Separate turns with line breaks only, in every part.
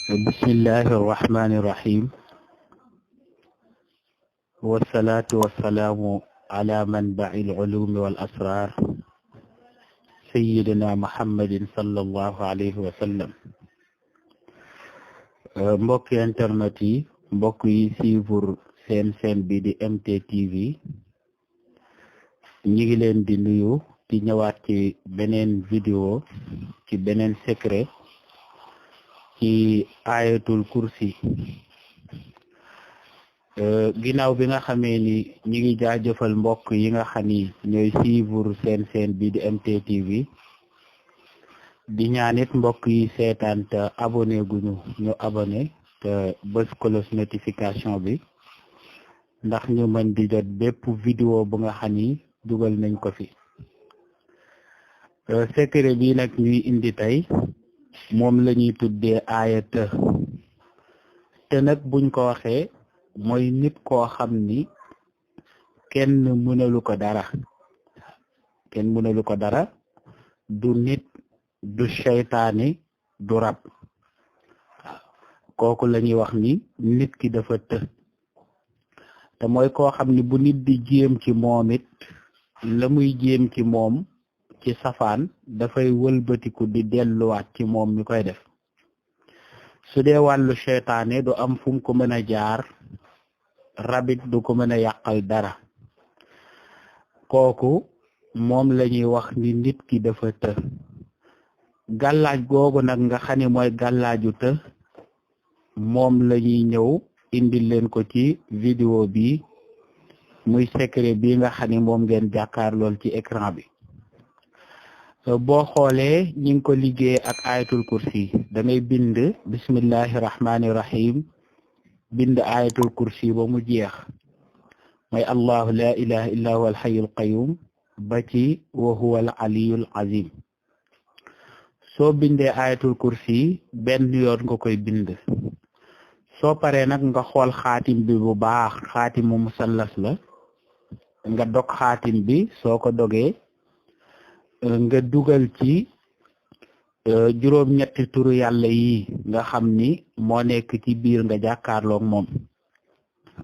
bismillahi irrahmani irrahim wasalaatu wasalaamu ala manbaci alculumi wal asrar sayidina muhammadin sallallahu alayhi wa sallam. mbokki internet yi, mbokk yi suivre seen chaîne bi di MTTV, ñi ngi leen di nuyu di ñëwaat ci beneen vidéo ci beneen secret ci ayatul kursi. ginnaaw bi nga xamee ni ñi ngi jaajëfal mbokk yi nga xam ni ñooy suivre seen chaîne bi di MTTV, di ñaanit mbokk yi seetaan te abonné guñu ñu abonné te bës cloche notification bi ndax ñu mën di jot bépp vidéo bu nga xam ni dugal nañ ko fi. secret bi nag ñuy indi tey moom la ñuy tuddee aaya te nag buñ ko waxee mooy nit koo xam ni kenn mënalu ko dara, du nit, du seytaane, du rab. kooku la ñuy wax ni nit ki dafa te mooy koo xam ni bu nit di jéem ci moom it la muy jéem ci moom ci safaan dafay wëlbatiku di delluwaat ci moom mi koy def. su dee wàllu seytaane du am fu mu ko mën a jaar, rabit du ko mën a yàqal dara. kooku moom la ñuy wax ni nit ki dafa gàllaaj googu nag nga xam ne mooy gàllaaju moom la ñuy ñëw indil leen ko ci vidéo bi, muy secret bi nga xam ne moom ngeen jàkkaar lool ci écran bi. boo xoolee ñi ngi ko liggéey ak ayatul kursi. da ngay bind bismillahi rahmani rahim, bind ayatul kursi ba mu jeex, mooy allahu la ilaha illa huwa alhayyul qayyum ba ci wa huwa al aliyul azim. soo bindee ayatul kursi benn yoon nga koy bind. soo paree nag nga xool xaatim bi bu baax, xaatimu musallas la, nga dog xaatim bi. soo ko dogee nga dugal ci juróom-ñetti turu yàlla yi nga xam ni moo nekk ci biir nga jàkkaarloog moom,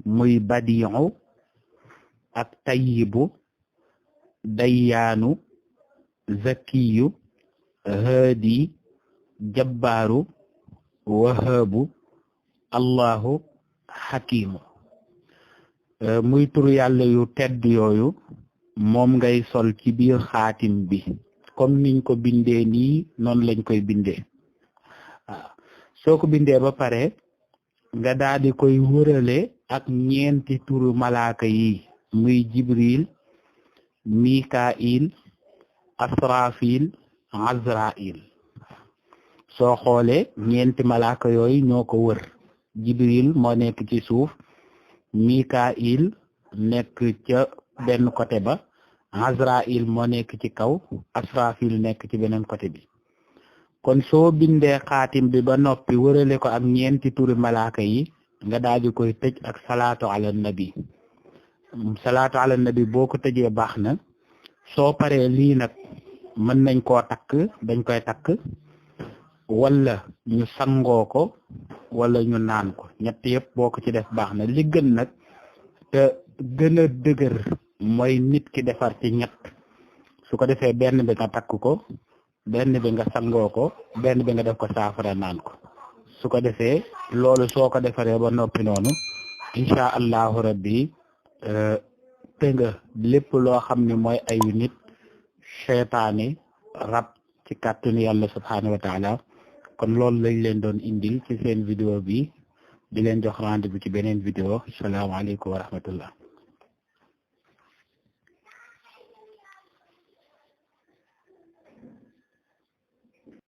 muy badiyu ak tayyibu, dayyaanu, zakiyu, haadi, jabbaaru, wahabu, allahu, hakimu. muy turu yàlla yu tedd yooyu moom ngay sol ci biir xaatim bi comme niñ ko bindee nii noonu lañ koy bindee. soo ko bindee ba pare nga daal di koy wërale ak ñeenti turu malaaka yi, muy jibril, mikail, asrafil, azrail. soo xoolee ñeenti malaaka yooyu ñoo ko wër. jibril moo nekk ci suuf, mikail nekk ca benn côté ba, azrail moo nekk ci kaw, asrafil nekk ci beneen côté bi. kon soo bindee xaatim bi ba noppi wërale ko ak ñeenti turi malaaka yi, nga daal di koy tëj ak salaatu ala nabi. salaatu ala nabi boo ko tëjee baax na. soo paree lii nag mën nañ koo takk, dañ koy takk, wala ñu sangoo ko, wala ñu naan ko. ñett yëpp boo ko ci def baax na. li gën nag te gën a dëgër mooy nit ki defar ci ñett. su ko defee benn bi nga takk ko, benn bi nga sangoo ko, benn bi nga def ko saafara naan ko. su ko defee loolu soo ko defaree ba noppi noonu, incha allahu rabbi te nga lépp loo xam ne mooy ayu nit, seytaane, rab, ci kàttanu yàlla subhanahu wa taala. kon loolu lañ leen doon indil ci seen vidéo bi. di leen jox rendez-vous ci beneen vidéo. asalaamaaleykum wa rahmatullah.